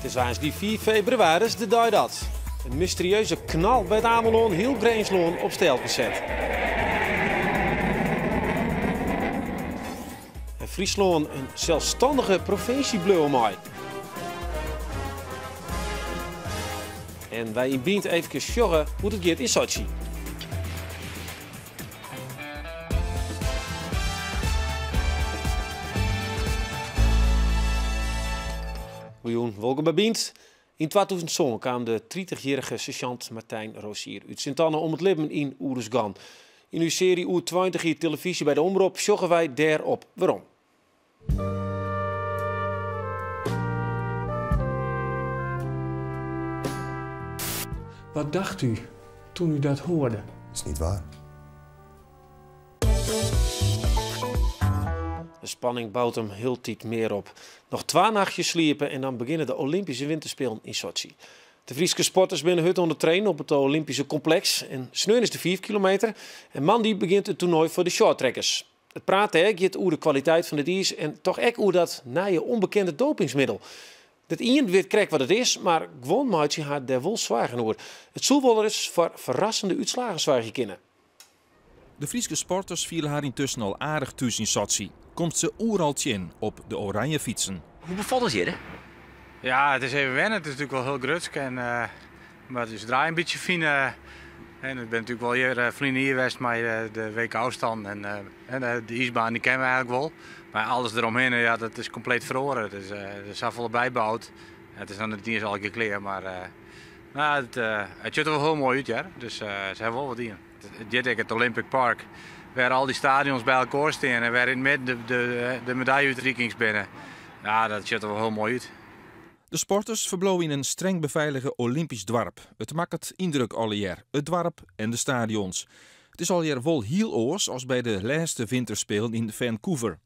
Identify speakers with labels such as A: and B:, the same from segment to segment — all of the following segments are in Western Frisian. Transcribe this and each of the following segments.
A: It is woansdei 5 febrewaris, de dei dat in mysterieuze knal by It Amelân hiel Grinslân op stelten set. En Fryslân in selsstannige provinsje bliuwe mei. En wy yn Bynt efkes sjogge hoe't it giet yn Sotsji. Goejûn, wolkom by Bynt. Yn 2007 kaam de tritichjierrige sersjant Martijn Rosier út Sint-Anne om it libben yn Uruzgan. Yn ús searje oer 20 jier telefyzje by de Omrop sjogge wy dêrop werom.
B: Wat dacht u toen u dat hoorde?
C: Dat is niet waar.
A: De spanning bout him hieltyd mear op. Noch twa nachtjes sliepe en dan begjinne de Olympyske Winterspelen yn Sotsji. De Fryske sporters binne hurd oan it trainen op it Olympyske kompleks. En sneon is de 5 kilometer en moandei begjint it toernoai foar de shorttrackers. It praat dêr giet oer de kwaliteit fan it iis en toch ek oer dat nije ûnbekende dopingsmiddel. Net ien wit krekt wat it is, mar guon meitsje har dêr wol soargen oer. It soe wolris foar ferrassende útslagen soargje kinne.
D: De Fryske sporters fiele har yntusken al aardich thús yn Sotsji. Komst se oeral tsjin op de oranje fytsen.
E: Hoe befalt it hjir?
F: Ja, it is even wennen. It is natuerlik wol hiel grutsk en mar ús draai in bytsje fine. En ik bin natuerlik wol hjir ferline jier west mei de WK ôfstân en de iisbaan dy kenne we eigentlik wol. Mar alles deromhinne, ja, dat is kompleet feroare. It is, der is safolle byboud. It is noch net iens allegear klear, mar no, it, it sjocht der wol hiel moai út hear. Dus se hawwe wol wat dien. It hjit ek it Olympic Park, wêr al dy stadions by elkoar stean en wêr yn it midden de medaljeútrikings binne. Ja, dat sjocht der wol hiel moai út.
D: De sporters ferbliuwe yn in streng befeilige Olympysk doarp. It makket yndruk allegear, it doarp en de stadions. It is allegear wol hiel oars as by de lêste Winterspelen yn Vancouver.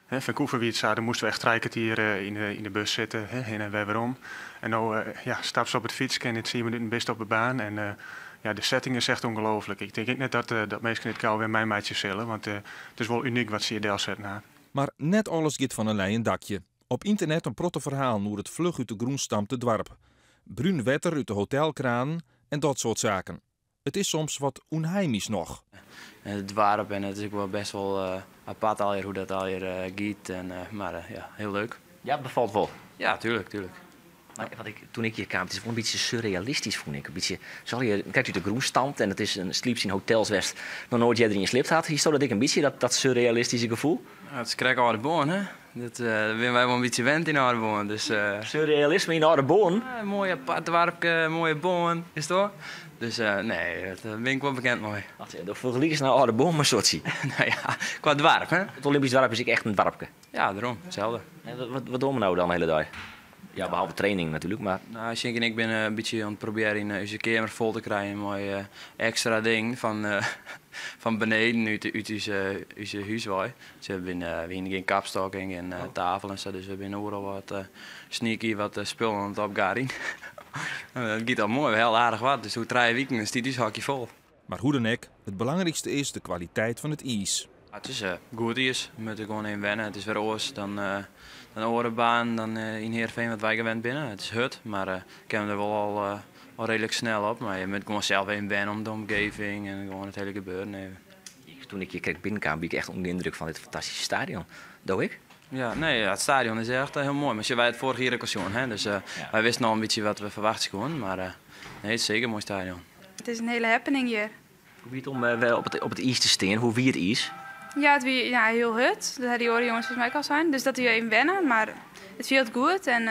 G: Vancouver wie it sa, dêr moasten we echt trije kertier yn de bus sitte, hinne en wer werom. En no ja, stapst op it fytske en yn tsien minuten bist op de baan. En ja, de setting is echt ûngelooflik. Ik tink ek net dat minsken dit gau wer meimeitsje sille, want it is wol unyk wat se hjir delsetten ha.
D: Mar net alles giet fan in leien dakje. Op ynternet in protte ferhalen oer it fluch út de grûn stampte doarp. Brún wetter út de hotelkranen en dat soart saken. It is soms wat ûnheimysk noch.
H: Het doarp en it is ek wol best wol apart allegear hoe dat allegear giet. En, mar ja, hiel leuk.
E: Ja, it befalt wol?
H: Ja, tuurlijk, tuurlijk.
E: Mar wat ik, toen ik hjir kaam, it is wol in bytsje surrealistysk fûn ik. In bytsje, se allegear krekt út de grûn stampt en it is in sliepst yn hotels wêr'tst noch noait earder yn sliept hat. Hiesto dat ek in bytsje, dat surrealistyske gefoel?
H: Ja, it is krekt Aldeboarn, hè? Dat binne wy wol in bytsje wend yn Aldeboarn. Dus,
E: Surrealisme yn Aldeboarn?
H: Ja, in moai apart doarpke, in moaie boarn, is toch? Dus nee, dat bin ik wol bekend mei.
E: Wacht even, do fergelikest no Aldeboarn mei Sotsji?
H: Nou ja, kwa doarp, hè?
E: It Olympisch doarp is ek echt in doarpke.
H: Ja, derom, itselde.
E: En wat dogge we no dan de hiele dei? Ja, behalve training natuerlik, mar...
H: Nou, Sjinkie en ik binne in bytsje oan it probearjen ús keamer fol te krijen mei ekstra dingen fan beneden út ús hús wei. Dus we binne, we hiene gjin kapstok en gjin tafel en sa, dus we binne oeral wat sneaky wat spullen oan it opgarjen. Dat giet al moai, we helle aardich wat, dus oer trije wiken stiet ús hokje fol.
D: Mar hoe dan ek, it belangrykste is de kwaliteit fan it iis.
H: It is goed iis, we moatte gewoan even wenne. It is wer oars dan dan oare banen dan yn Heerenveen wat wy gewend binne. It is hurd, mar ik kin der wol al al reedlik snel op. Mar je moatte gewoan sels even wenne om de omgeving en gewoan it hiele gebeuren even.
E: Toen ik hjir krekt binnenkaam wie ik echt ûnder de yndruk fan dit fantastyske stadion. Do ek?
H: Ja, nee, ja, it stadion is echt hiel moai. Mar sjoch, wy ha it foarich jier ek al sjoen, hè? Dus wy wisten al in bytsje wat we ferwachtsje koenen. Mar nee, it is seker in moai stadion.
I: It is in hiele happening hjir.
E: Hoe wie it om wer op it iis te stean? Hoe wie it iis?
I: Ja, it wie ja, hiel hurd. Dat ha dy oare jonges folgens my ek al sein. Dus dat wie even wenne, mar it fielt goed en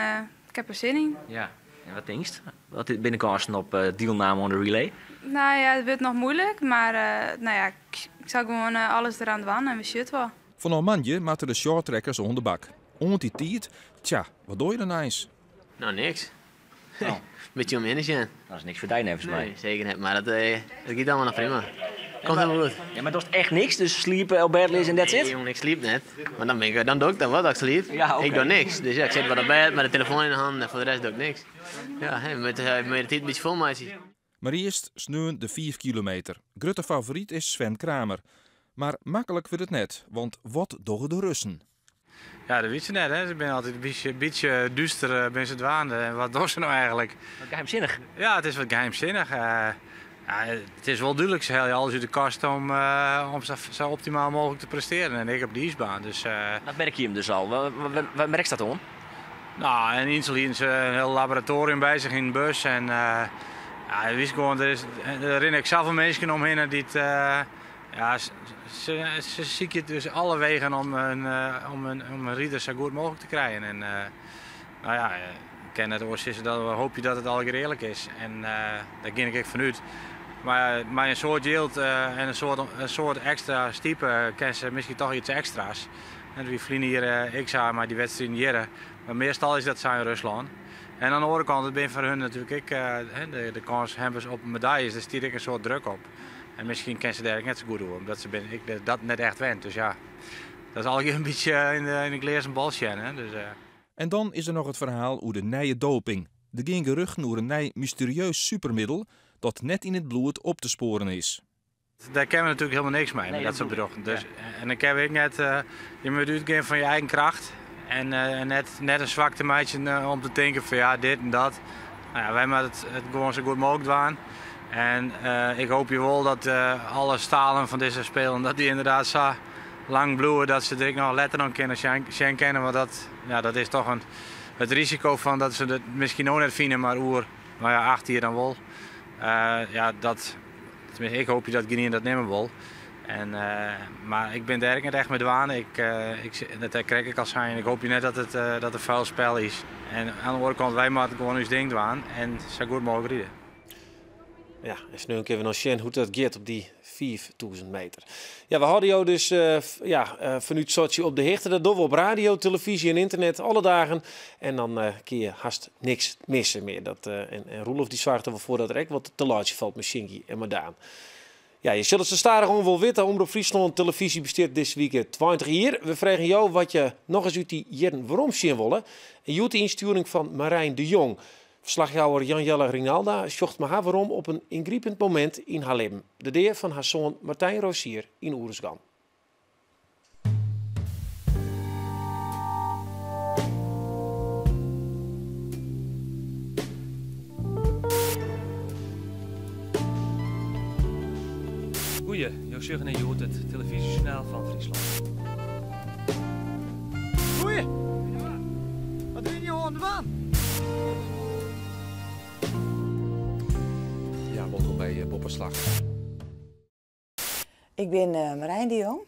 I: ik ha der sin yn.
E: Ja, en wat tinkst? Wat binne de kânsen op dielname oan de relay?
I: Nou ja, it wurdt noch muoilik, mar nou ja, ik sil gewoan alles deraan dwaan en we sjogge it wol.
D: Fanôf moandei moatte de shorttrackers oan de bak. Oant dy tiid, tsja, wat doar je dan eins?
J: No, niks. Oh. Bytsje om hinne sjen.
E: Dat is niks foar dy neffens my.
J: Nee, seker net, mar dat, dat giet allegear noch prima. Komt helemaal goed.
E: Ja, mar dochst echt niks? Dus sliepe, op bêd lizze en that's it?
J: Nee, jongen, ik sliep net. Mar dan, bin ik, dan doch ik dan wat as ik sliep.
E: Ja, oké.
J: Ik doch niks. Dus ja, ik sit wat op bêd mei de telefoan yn de hân en foar de rest doch ik niks. Ja, hè, we moatte de tiid in bytsje fol meitsje.
D: Mar earst sneon de 5 kilometer. Grutte favoryt is Sven Kramer. Mar maklik wurdt it net, want wat dogge de Russen?
F: Ja, dat wit se net. Hè. Se binne altyd in bytsje, bytsje dúster eh, binne se dwaande. En wat dogge se no eigentlik?
E: Wat geheimsinnich.
F: Ja, it is wat geheimsinnich. Eh, ja, it is wol dúdlik, se helje alles út de kast om, eh, om sa, sa optimaal mooglik te prestearjen. En ek op de iisbaan. Dus,
E: Dat merk je him dus al. Wêr merkst dat oan?
F: Nou, in Insel hiene se in hiel laboratorium by sich yn de bus. En ja, witst gewoan, der, is, der rinne ek safolle minsken omhinne dy't... Ja, se, se sykje dus alle wegen om in, om in, om in rider sa goed mooglik te krijen. En nou ja, ik kin net oars sizze dat we hoopje dat it allegear earlik is. En dêr gean ik ek fanút. Mar mei in soad jild en in soad ekstra stipe kinne se miskien toch iets ekstra's. En dat wie ferline jier ek sa mei dy wedstriden hjirre. Mar meastal is dat sa yn Ruslân. En oan de oare kant, it binne foar hun natuerlik ek de kâns hawwers op medaljes, dêr stiet ek in soad druk op. En miskien kinne se dêr ek net sa goed oer, omdat se binne ek dat net echt wend. Dus ja, dat is allegear in bytsje yn de, yn de glêzen bol sjen. Hè? Dus.
D: En dan is der noch it ferhaal oer de nije doping. Der gean geruchten oer in nij mysterieus supermiddel dat net yn it bloed op te spoaren is.
F: Dêr kinne we natuerlik hielendal niks mei, met dat soart berjochten. Dus, en dan kinne we ek net, je moatte útgean fan je eigen kracht. En net, net in swakte meitsjen om te tinken fan ja, dit en dat. Nou ja, wy moatte it gewoan sa goed mooglik dwaan. En ik hoopje wol dat alle stalen fan dizze Spelen, dat dy ynderdaad sa lang bliuwe dat se der ek noch letter noch kinne sjen kinne. Want dat, ja, dat is toch in, it risiko fan dat se it miskien no net fine, mar oer nou ja, 8 jier dan wol. Ja, dat, tenminste, ik hoopje dat gjinien dat nimme wol. En, mar ik bin dêr ek net echt mei dwaande. Ik, ik, dat krekt ek al sein, ik hoopje net dat it, dat it fuil spel is. En oan de oare kant, wy moatte gewoan ús ding dwaan en sa goed mooglik ride.
A: Ja, en sneon kinne we noch sjen hoe't dat giet op dy 5000 meter. Ja, we hâlde jo dus uh, ja, uh, fanút Sotsji op de hichte. Dat dogge we op radio, televyzje en ynternet alle dagen. En dan uh, kinne je hast niks misse mear. Dat, en, en Roelof dy soarget der wol foar dat der ek wat te laitsjen falt mei Sjinkie en mei Daan. Ja, je sille it sa stadichoan wol witte. Omrop Fryslân Televyzje bestiet dizze wike 20 jier. We fregen jo wat je noch ris út dy jierren werom sjen wolle. En hjoed de ynstjoering fan Marijn de Jong. Ferslachjouwer Jan Jelle Rinalda sjocht mei har werom op in yngripend momint yn har libben, de dea fan har soan Martijn Rosier yn Oeruzgan.
C: Goeie, jo sjogge nei hjoed it telefyzjesjoernaal fan Fryslân.
K: Goeie! Wat binne jo oan it dwaan?
D: Ja, wolkom by Boppeslach.
L: Ik bin Marijn de Jong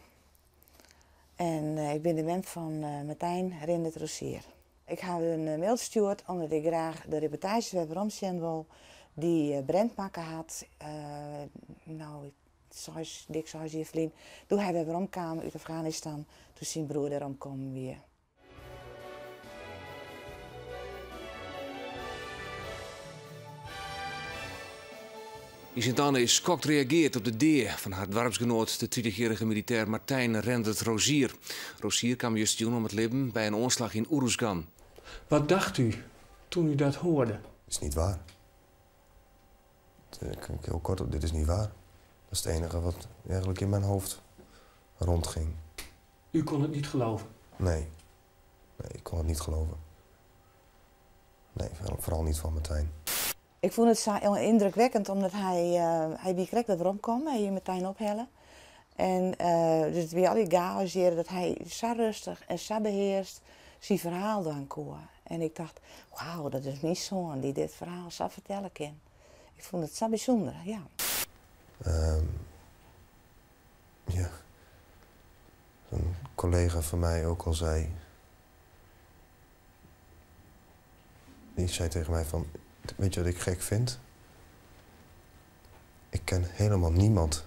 L: en ik bin de mem fan Martijn Rindert Rosier. Ik ha in mail stjoerd omdat ik graach de reportaazjes wer werom sjen wol dy't Brent makke hat, no seis, dik seis jier ferlyn, doe hy wer werom kaam út Afganistan, doe't syn broer dêr omkommen wie.
M: Yn Sint Anne is skokt reageard op de dea fan har doarpsgenoat, de tritichjierrige militêr Martijn Rendert Rosier. Rosier kaam justerjûn om it libben by in oanslach yn Uruzgan.
B: Wat dacht u toen u dat hoorde?
N: Is niet waar. Dat kan ik heel kort op, dit is niet waar. Dat is het enige wat eigenlijk in mijn hoofd rondging.
B: U kon het niet geloven?
N: Nee. Nee, ik kon het niet geloven. Nee, vooral niet van Martijn.
L: Ik fûn it sa yndrukwekkend omdat hy, hy wie krekt wer weromkommen, hy hie Martijn ophelle. En dus it wie allegear gaos hjir dat hy sa rêstich en sa behearst syn ferhaal dwaan koe. En ik tocht, wauw, dat is myn soan dy't dit ferhaal sa fertelle kin. Ik fûn it sa bysûnder, ja.
N: Ja, een collega van mij ook al zei. Die zei tegen mij van, weet je wat ik gek vind? Ik ken helemaal niemand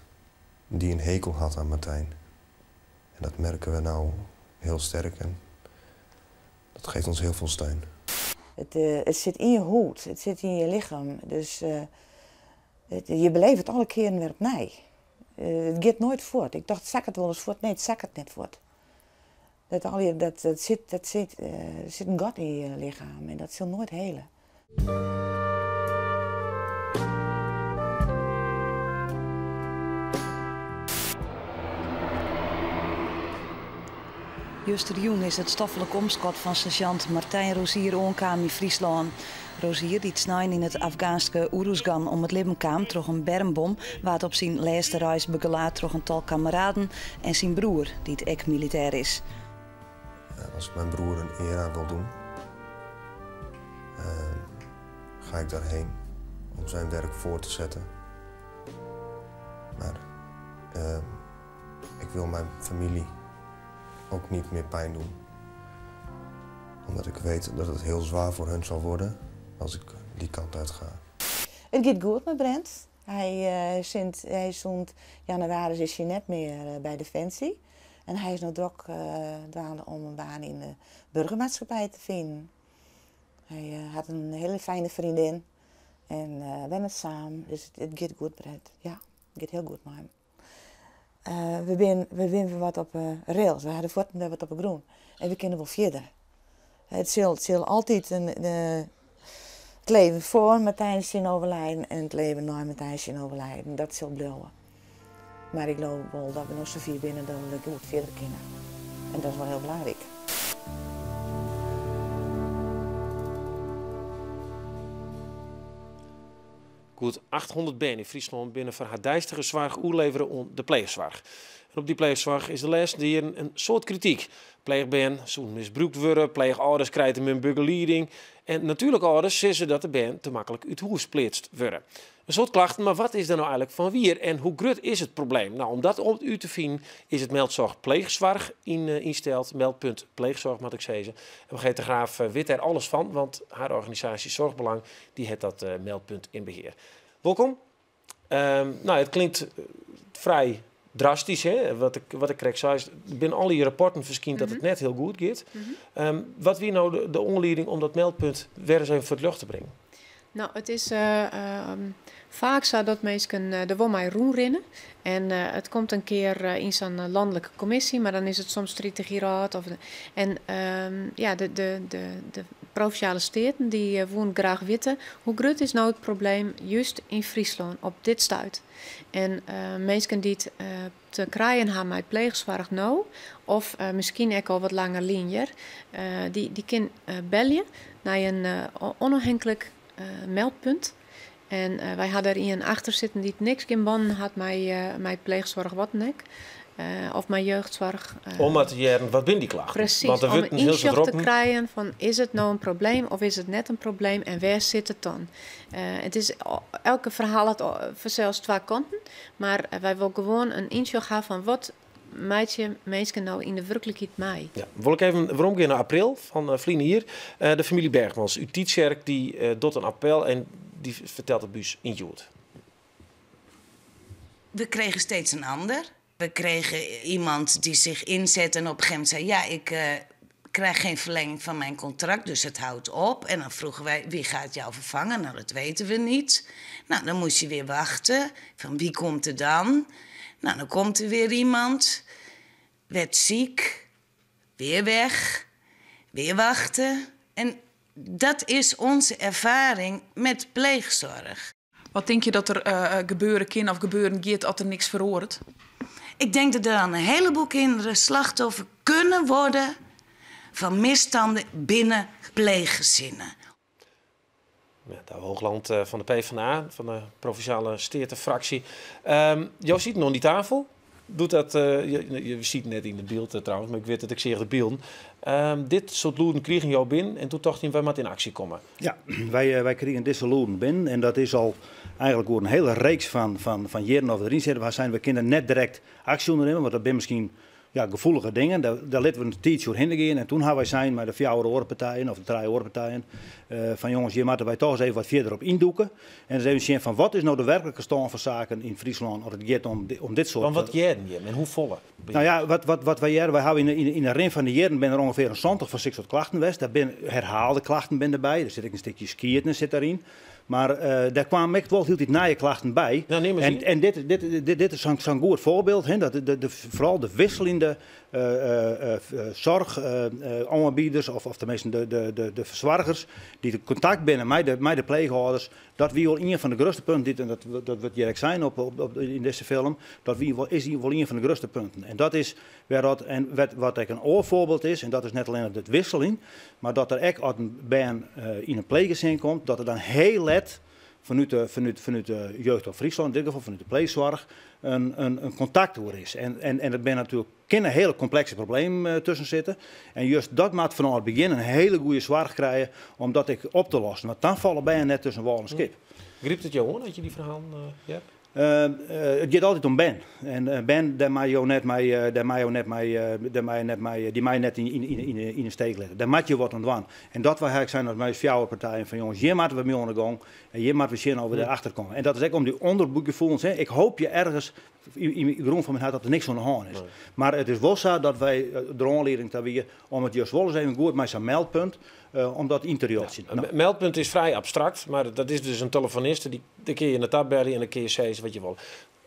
N: die een hekel had aan Martijn. En dat merken we nou heel sterk en dat geeft ons heel veel steun.
L: It, it sit yn je hûd, it sit yn je lichem. Dus je belibbest it alle kearen wer opnij. It giet noait fuort. Ik tocht, sakket wolris fuort. Nee, it sakket net fuort. Dat, al je, dat, dat sit, der sit in gat yn je lichem en dat sil noait hele.
O: Justerjûn is it stoflik omskot fan sersjant Martijn Rosier oankaam yn Fryslân. Rosier, dy't snein yn it Afgaanske Uruzgan om it libben kaam troch in bermbom, waard op syn lêste reis begelaat troch in tal kameraden en syn broer, dy't ek militêr is.
N: Als ik mijn broer een eer aan wil doen, ehm, ga ik daarheen om zijn werk voor te zetten. Maar ehm, ik wil mijn familie ook niet meer pijn doen. Omdat ik weet dat het heel zwaar voor hun zal worden als ik die kant uit ga.
L: It giet goed mei Brent. Hy, uh, sinds, hy sûnt jannewaris is hy net mear eh, by Definsje. En hy is no drok uh, dwaande om in baan yn de boargermaatskippij te finen. Hy hat in hiele fine freondin en uh, wennet samen. Dus it giet goed, Brent. Ja, it giet hiel goed mei him. We binne we binne wat op 'e rails, we ha de fuotten wer wat op 'e grûn en we kinne wol fierder. It sil, it sil altyd in, it leven foar Martijn syn overlijden en it leven nei Martijn syn overlijden, dat sil bliuwe. Mar ik leau wol dat we no safier binne dat we goed fierder kinne. En dat is wol hiel belangryk.
A: Goed 800 bern yn Fryslân binne foar har deistige soarch oerlevere oan de pleechsoarch. En op dy pleechsoarch is de lêste jierren in soad krityk. Pleechbern soenen misbrûkt wurde, pleechâlders krije te min begelieding en natuerlike âlders sizze dat de bern te maklik út hûs pleatst wurde. In soad klachten, mar wat is der no eigenlik fan wier en hoe grut is it probleem? Nou, om dat út te finen is it Meldsoarch Pleechsoarch ynsteld, Meldpunt Pleechsoarch moat ik sizze. En Margreet de Graaf wit dêr alles fan, want har organisaasje Zorgbelang dy hat dat meldpunt yn behear. Wolkom. No, it klinkt frij drastysk, hè? Wat ik krekt sei, der binne al dy rapporten ferskynd dat it net hiel goed giet. Wat wie no de oanlieding om dat meldpunt wer ris even foar it ljocht te bringen?
P: No, it is faak sa dat minsken der wol mei rûnrinne. En it komt in kear yn sa'n lanlike kommisje, mar dan is it soms 30 jier âld. Of, en ja, de, de, de, de provinsjale steaten dy woenen graach witte hoe grut is no it probleem just yn Fryslân op dit stuit. En minsken dy't te krijen ha mei pleechsoarch no, of miskien ek al wat langer lyn hjir, dy, dy kin belje nei in ûnôfhinklik meldpunt. En wy ha dêr ien achter sitten dy't niks gjin bannen hat mei, mei pleechsoarch wat dan ek. Of mei jeugdsoarch.
A: Om mar te hearren, wat binne dy klachten?
P: Presys,
A: Want der
P: om
A: wurdt in hiel soad
P: ynsjoch te
A: roppen.
P: krijen fan is it no in probleem of is it net in probleem en wêr sit it dan? It is, elke ferhaal hat fansels twa kanten, mar wy wolle gewoan in ynsjoch ha fan wat meitsje minsken no yn de wurklikheid mei.
A: Ja, wol ik even weromgean nei april fan ferline jier. De famylje Bergmans út Tytsjerk dy docht in appel en dy fertelt it by ús yn Hjoed.
Q: We kregen steeds een ander. We kregen iemand die zich inzet en op een gegeven moment zei: Ja, ik krijg geen verlenging van mijn contract, dus het houdt op. En dan vroegen wij: Wie gaat jou vervangen? Nou, dat weten we niet. Nou, dan moest je weer wachten. Van wie komt er dan? Nou, dan komt er weer iemand. Werd ziek, weer weg, weer wachten. En dat is onze ervaring met pleegzorg.
R: Wat tinke je dat der gebeure kin of gebeuren giet as der niks feroaret?
Q: Ik denk dat er dan een heleboel kinderen slachtoffer kunnen worden van misstanden binnen pleeggezinnen.
A: Ja, de Hoogland fan de PvdA, fan de provinsjale steatefraksje. Jo sieten oan dy tafel. Doe't dat, je sieten net yn it byld trouwens, mar ik wit dat ik seach de bylden. Dit soart lûden krigen jo binnen en doe tochten wy moatte yn aksje komme.
S: Ja, wy krigen dizze lûden binnen en dat is al eigenlik oer in hiele reeks fan jierren of deryn sitte. Wy seinen, we kinne net direkt aksje ûndernimme, want dat binne miskien ja, gefoelige dingen. Dêr litte we in tiidsje oerhinne gean. En doe ha wy sein mei de fjouwer oare partijen, of de trije oare partijen, fan jonges, hjir moatte wy toch ris even wat fierder op yndûke. En ris even sjen fan wat is no de werklike stân fan saken yn Fryslân as it giet om dit soart.
A: Want wat hearden jim en hoefolle?
S: Nou ja, wat wy hearre, wy hawwe yn de rin fan de jierren binne der ûngefear in 70 fan soksoart klachten west. Dêr binne herhaalde klachten binne derby. Der sit ek in stikje skiednis sit dêryn. Mar dêr kwamen ek wol hieltyd nije klachten by. En dit is sa'n goed foarbyld, hè, dat de, foaral de wikseljende soarchoanbieders, of teminsten de fersoargers dy't yn kontakt binne mei de pleechâlders, dat wie wol ien fan de grutste punten, dy't, en dat wurdt hjir ek sein yn dizze film, dat wie wol, is wol ien fan de grutste punten. En dat is wêr dat, en wat ek in oar foarbyld is, en dat is net allinnich it wikseljen, mar dat der ek as in bern yn in pleechgesin komt, dat der dan hiel let fanút de Jeugdhulp Fryslân, yn dit gefal fanút de pleechsoarch, in kontakt oer is. En dat binne natuerlik kinne hiele komplekse problemen tusken sitte. En just dat moat fanôf it begjin in hiele goede soarch krije om dat ek op te lossen. Want dan falle bern net tusken wâl en skip.
A: Grypt it jo oan as je dy ferhalen hearre?
S: It giet altyd om bern. En bern, dêr meie jo net mei, dêr meie jo net mei, dêr meie net mei, dy meie net yn 'e steek litte. Dêr moatte je wat oan dwaan. En dat wy ha sein mei ús fjouwer partijen fan jonges, hjir moatte we mei oan de gong en hjir moatte we sjen oft we dêr achter komme. En dat is ek om dy ûnderbúkgefoelens, hè. Ik hoopje ergens yn de grûn fan myn hert dat der niks oan de hân is. Mar it is wol sa dat wy der oanlieding ta wie om it just wol ris even goed mei sa'n meldpunt om dat yn te rjochtsjen.
A: Ja, in meldpunt is frij abstrakt, mar dat is dus in telefoniste, dy, dêr kinne je nei ta belje en dan kinne je sizze wat je wolle.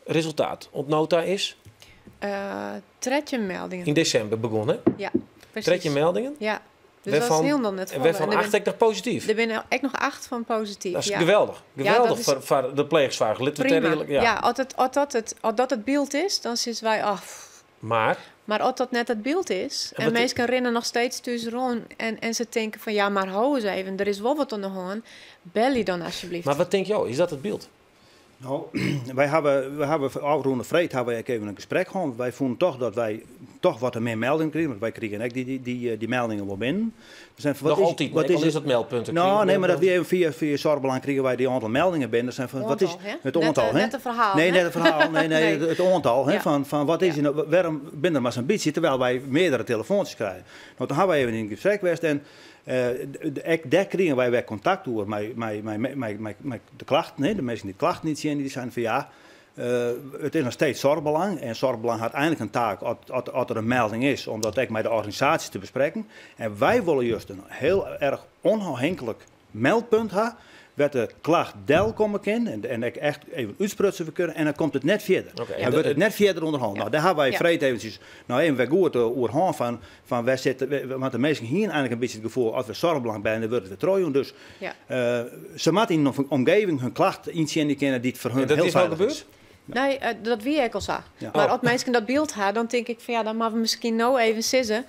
A: Resultaat oant no ta is?
P: 13 meldingen.
A: Yn desimber begûn, hè?
P: Ja, presys.
A: 13 meldingen?
P: Ja. Dus dat is hielendal net
A: En wêrfan
P: folle.
A: 8 ek noch posityf?
P: Der binne ek noch 8 fan posityf.
A: Dat is
P: ja.
A: geweldich.
P: Ja,
A: Geweldich
P: dat is
A: foar de pleechsoarch. Litte we it
P: prima.
A: dêr earlik, ja.
P: Ja, as dat it byld is, dan sizze wy, ach, pff.
A: Mar?
P: Mar as dat net it byld is
A: En
P: en
A: wat
P: minsken rinne noch steeds thús rûn en se tinke fan ja, mar ho ris even, der is wol wat oan de hân, belje dan alsjeblieft.
A: Mar wat tinke jo, is dat it byld?
S: No, wy hawwe, wy hawwe ôfrûne freed hawwe wy ek even in gesprek hân. Wy fûnen toch dat wy toch wat mear meldingen krigen, want wy krigen ek dy meldingen wol binnen. We seinen fan,
A: Noch
S: wat is,
A: altyd,
S: wat
A: ek
S: is
A: al is dat meldpunt.
S: No, nee, mar dat wie even fia Zorgbelang krigen wy dy oantal meldingen binnen. Seinen fan, wat is
P: Oantal, hè?
S: it oantal,
P: Net,
S: hè?
P: net it ferhaal,
S: Nee,
P: hè?
S: net it ferhaal, nee, nee,
P: Nee.
S: it oantal, hè,
P: Ja.
S: fan wat is no, wêrom binne der mar sa'n bytsje, terwyl wy meardere telefoantsjes krije. No, toen hawwe wy even yn gesprek west en Ek dêr krigen wy wer kontakt oer mei de klachten, de minsken dy't klachten yntsjinje, dy seinen fan ja, it is noch steeds Zorgbelang en Zorgbelang hat einlik in taak as der in melding is om dat ek mei de organisaasje te besprekken. En wy wolle just in hiel erch ûnôfhinklik meldpunt ha wêr't de klacht delkomme kin en ek echt even útsprutsen wurde kinne en dan komt it net fierder. Dan wurdt it net fierder ûnderhannele. No, dêr hawwe wy freed eventsjes no even wer goed oer hân fan wêr sit, want de minsken hiene einlik in bytsje it gefoel as we Zorgbelang belje dan wurdt it wer trochjûn. Dus se moatte yn in omgeving hun klacht yntsjinje kinne dy't foar hun hiel feilich is.
P: Nee, dat wie ek al sa.
S: Ja.
P: Mar as minsken dat byld ha, dan tink ik fan ja, dan moatte we miskien no even sizze.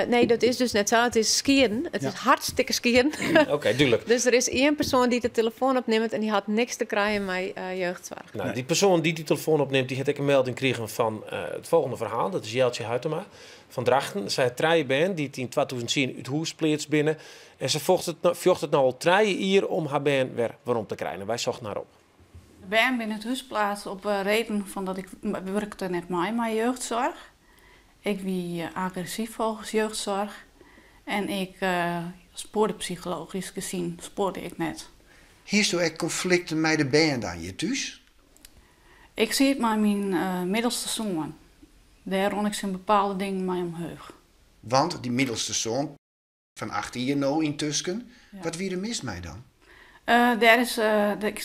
P: Nee, dat is dus net sa. It is skieden. It is hartstikke skieden.
A: Oké, dúdlik.
P: Dus der is ien persoan dy't de telefoan opnimt en dy hat niks te krijen mei jeugdsoarch.
A: No, dy persoan dy't dy telefoan opnimt, dy hat ek in melding krigen fan it folgjende ferhaal. Dat is Jeltje Huytema fan Drachten. Sy hat trije bern dy't yn 2010 út hûs pleatst binne. En se fjochtet no al 3 jier om har bern wer werom te krijen. En wy sochten har op.
T: De bern binne út hûs pleatst op reden fan dat ik wurkte net mei mei jeugdsoarch. Ik wie agressyf folgens jeugdsoarch en ik spoarde psychologysk gesien spoarde ik net.
U: Hiesto ek konflikten mei de bern dan hjir thús?
T: Ik siet mei myn middelste soan. Dêr rûn ik tsjin bepaalde dingen mei omheech.
U: Want dy middelste soan fan 8 jier no yntusken, wat wie der mis mei dan?
T: Dêr is,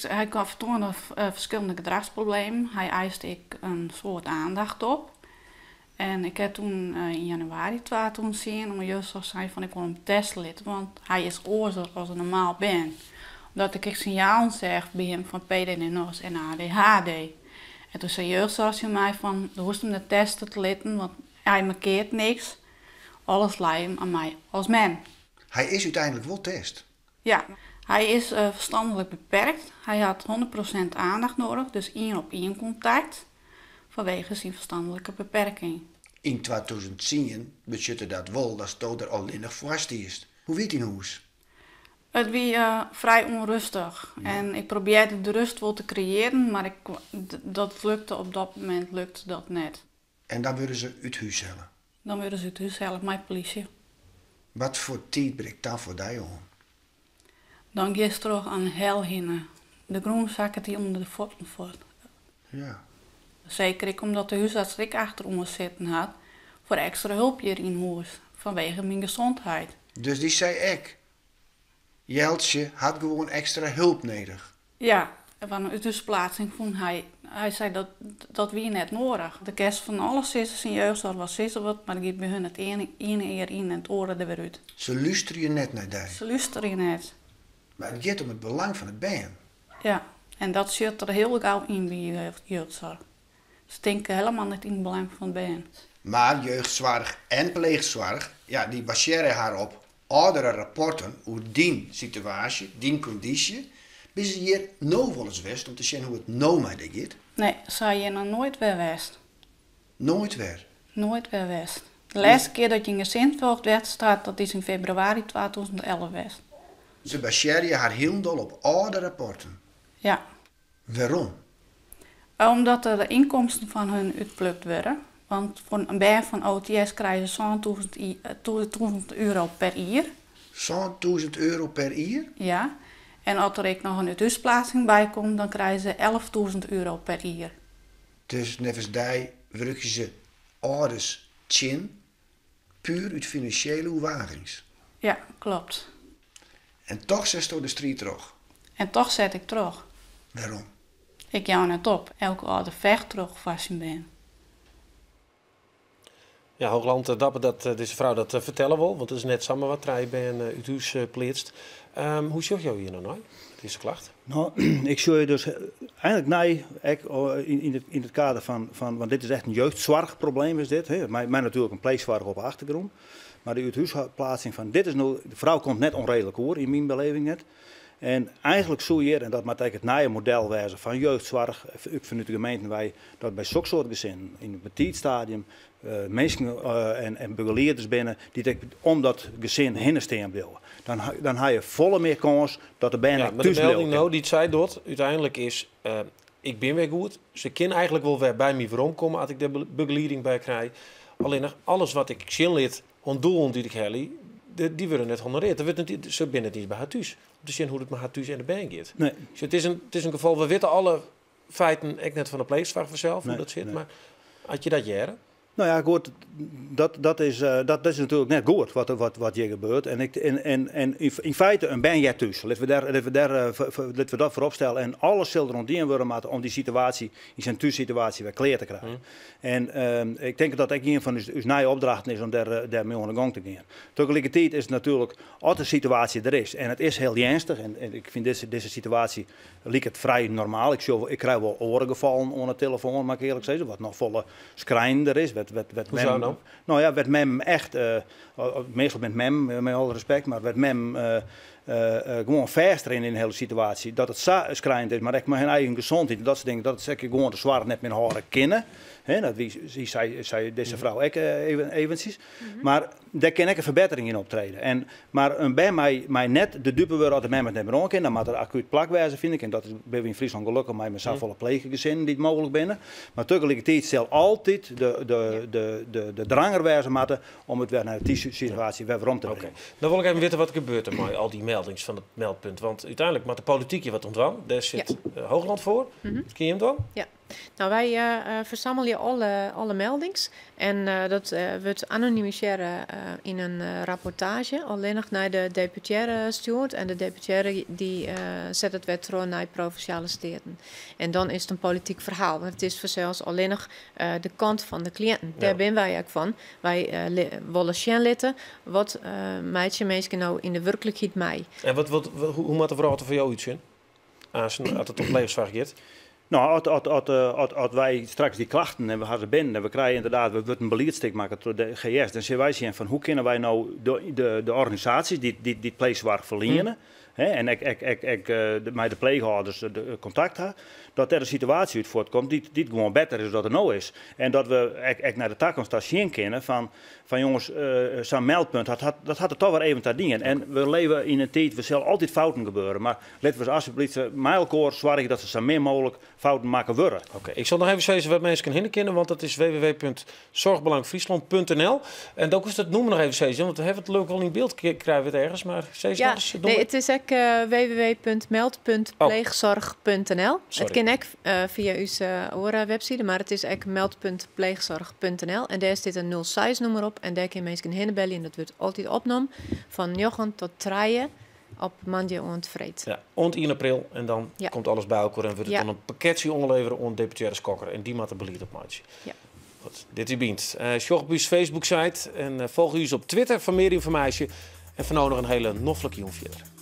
T: hy fertoande ferskillende gedrachsproblemen. Hy eiste ek in soad aandacht op. En ik ha toen yn januari 2010 oan jeugdsoarch sein fan ik wol him teste litte, want hy is oars as in normaal bern. Omdat ik ek sinjalen seach by him fan PDD-NOS en ADHD. En toen sei jeugdsoarch tsjin my fan do hoechst him net teste te litten, want hy mankeart niks. Alles lei him oan my as mem.
U: Hy is úteinlik wol test.
T: Ja, hy is ferstanlik beperkt. Hy hat 100% aandacht nedich, dus ien op ien kontakt, fanwege syn ferstanlike beperking.
U: Yn 2010 betsjutte dat wol datsto der allinnich foar stiest. Hoe wie it yn hûs?
T: It wie frij ûnrêstich en ik probearre de rêst wol te kreëaren, mar dat lukte op dat momint lukte dat net.
U: En dan wurde se út hûs helle?
T: Dan wurde se út hûs helle mei polysje.
U: Wat foar tiid brekt dan foar dy oan?
T: Dan giest troch in hel hinne. De grûn sakket dy ûnder de fuotten fuort. Seker ek omdat de húsarts der ek achteroan sitten hat foar ekstra help hjir yn hûs fanwege myn gesondheid.
U: Dus dy sei ek, Jeltsje hat gewoan ekstra help nedich.
T: Ja, want de úthúsplaatsing fûn hy. Hy sei dat dat wie net noadich. Do kinst fan alles sizze, tsjin jeugdsoarch wol sizze wat, mar it giet by hun it iene ear yn en it oare der wer út.
U: Se lústerje net nei dy.
T: Se lústerje net.
U: Mar it giet om it belang fan it bern.
T: Ja, en dat sjocht der hiel gau yn by jeugdsoarch. Se tinke helemaal net yn it belang fan it bern.
U: Mar jeugdsoarch en pleechsoarch, ja, dy basearje har op âldere rapporten oer dyn situaasje, dyn kondysje. Binne se hjir no wolris west om te sjen hoe't it no mei dy giet?
T: Nee, se ha hjir noch noait wer west.
U: Noait wer?
T: Noait wer west. De lêste kear dat hjir in gezinsvoogd west hat, dat is yn febrewaris 2011 west.
U: Se basearje har hielendal op âlde rapporten?
T: Ja.
U: Wêrom?
T: Omdat de ynkomsten fan hun útplukt wurde. Want foar in bern fan OTS krije se 7000 euro per jier.
U: 7000 euro per jier?
T: Ja. En as der ek noch in úthúsplaatsing by komt, dan krije se 11.000 euro per jier.
U: Dus neffens dy wurkje se âlders tsjin, puer út finansjele oerwagings?
T: Ja, kloppet.
U: En toch setsto de striid troch?
T: En toch set ik troch.
U: Wêrom?
T: Ik jou net op. Elke âlder fecht troch foar syn bern.
A: Ja, Hoogland, eh, dapper dat eh, dizze frou dat eh, fertelle wol, want it is net samar wat trije bern út hûs pleatst. Um, hoe sjoch jo hjir no nei, dizze klacht?
S: No, ik sjoch hjir dus eigenlik nei, ek yn it, yn it kader fan, fan, want dit is echt in jeugdsoarchprobleem is dit, hè, mei, mei natuerlik in pleechsoarch op de achtergrûn. Mar de úthúsplaatsing fan dit is no, de frou komt net ûnreedlik oer, yn myn beleving net. En eigenlik soe hjir, en dat moat ek it nije model wêze fan jeugdsoarch, ek fanút de gemeenten wei, dat by soksoart gesinnen yn in betiid stadium minsken en begelieders binne dy't ek om dat gesin hinne stean bliuwe. Dan, dan ha je folle mear kâns dat de bern
A: Ja,
S: ek
A: mar de
S: thús bliuwe
A: melding
S: kinne.
A: no dy't sy docht, úteinlik is, ik bin wer goed. Se kin eigenlik wol wer by my weromkomme as ik dêr begelieding by krij. Allinnich alles wat ik sjen lit oan doelen dy't ik helje, dy wurde net honoreard. Der wurdt net, se binne net iens by har thús om te sjen hoe't it mei har thús en de bern giet.
S: Nee.
A: Dus it is in gefal, we witte alle feiten ek net fan de pleechsoarch fansels, hoe
S: Nee,
A: dat sit,
S: nee.
A: mar as je dat hearre.
S: No ja, goed, dat, dat, is, eh, dat, dat is natuerlik net goed wat, wat, wat hjir gebeurt. En, ik, en, en, en yn, yn feite, in bern heart thús. Litte we, dêr, litte we, dêr, eh, litte we dat foarop stelle. En alles sil der oan dien wurde moatte om dy situaasje, yn syn thússituaasje wer klear te krijen. En ehm, ik tink dat ek ien fan ús, ús nije opdrachten is om dêr, eh, dêrmei oan de gong te gean. Tagelikertiid is it natuerlik, as de situaasje der is, en it is hiel earnstich, en, en ik fyn dizze, dizze situaasje liket frij normaal. Ik, sjoch, ik krij wol oare gefallen oan de telefoan, moat ik earlik sizze, wat noch folle skrijnender is. Wêr't, wêr't, wêr't
A: Hoezo
S: mem,
A: dan?
S: No ja, wêr't mem echt, uh, meastal binne it mem, mei alle respekt, mar wêr't mem uh, gewoan fêstrinne yn de hiele situaasje. Dat it sa skrijnend is, mar ek mei har eigen gesondheid en dat soart dingen, dat se ek gewoan de soarch net mear hâlde kinne. Hè, dat wie, sei, sei dizze frou ek even, eventsjes. Mar dêr kin ek in ferbettering yn optrede. En, mar in bern mei, mei net de dupe wurde as de mem it net mear oan kin. Dan moat der akút plak wêze, fyn ik. En dat is binne we yn Fryslân gelokkich mei mei safolle pleechgesinnen dy't mooglik binne. Mar tagelikertiid sil altyd de, de, de, de, de dranger wêze moatte om it wer nei de thússituaasje wer werom te bringen.
A: Dan wol ik even witte wat gebeurt der mei al dy meldings fan it meldpunt. Want úteinlik moat de polityk hjir wat oan dwaan. Dêr sit Hoogland foar. Kin jim dwaan?
P: Ja. No, wy fersammelje alle, alle meldings en dat wurdt anonimisearre yn in rapportaazje, allinnich nei de deputearre stjoerd en de deputearre dy set it wer troch nei provinsjale steaten. En dan is it in polityk ferhaal, want it is fansels allinnich de kant fan de kliïnten. Dêr binne wy ek fan. Wy wolle sjen litte wat meitsje minsken no yn de wurklikheid mei.
A: En wat, wat, hoe moat de wrâld der foar jo útsjen? Aanst as it om pleechsoarch giet?
S: No, as, as, as, as, as wy straks dy klachten en we ha se binnen en we krije ynderdaad, we wurdt in beliedstik makke troch de GS, dan sille wy sjen fan hoe kinne wy no de, de, de organisaasjes dy't dy't, dy't pleechsoarch ferliene, hè, en ek, ek, ek, ek mei de pleechâlders de, kontakt ha, dat dêr in situaasje út fuortkomt dy't, dy't gewoan better is dan dat it no is. En dat we ek, ek nei de takomst ta sjen kinne fan, fan jonges, sa'n meldpunt, dat hat, dat hat der toch wer even ta dien. En we leve yn in tiid, der sille altyd fouten gebeure, mar litte we asjebleaft mei elkoar soargje dat der sa min mooglik fouten makke wurde.
A: Oké, ik sil noch even sizze wêr't minsken hinne kinne, want dat is www.zorgbelangfriesland.nl. En dan koest it nûmer noch even sizze, want we hawwe it leuk wol yn byld, krije we it ergens, mar sis
P: Ja,
A: noch ris it
P: nee,
A: nûmer.
P: it is ek www.meldpuntpleegzorg.nl.
A: Sorry.
P: It kin ek fia ús oare webside, mar it is ek meldpuntpleegzorg.nl. En dêr stiet in 06-nûmer op en dêr kinne minsken hinne belje en dat wurdt altyd opnommen fan 9 tot 3. Op moandei oant freed.
A: Ja, oant 1 april en dan komt alles by elkoar en wurdt it dan in pakketsje oanlevere oan deputearre Schokker en dy moat der belied op meitsje.
P: Ja.
A: Goed, dit wie Bynt. Sjoch op ús Facebook-site en folgje ús op Twitter foar mear ynformaasje. En foar no noch in hiele noflike jûn fierder.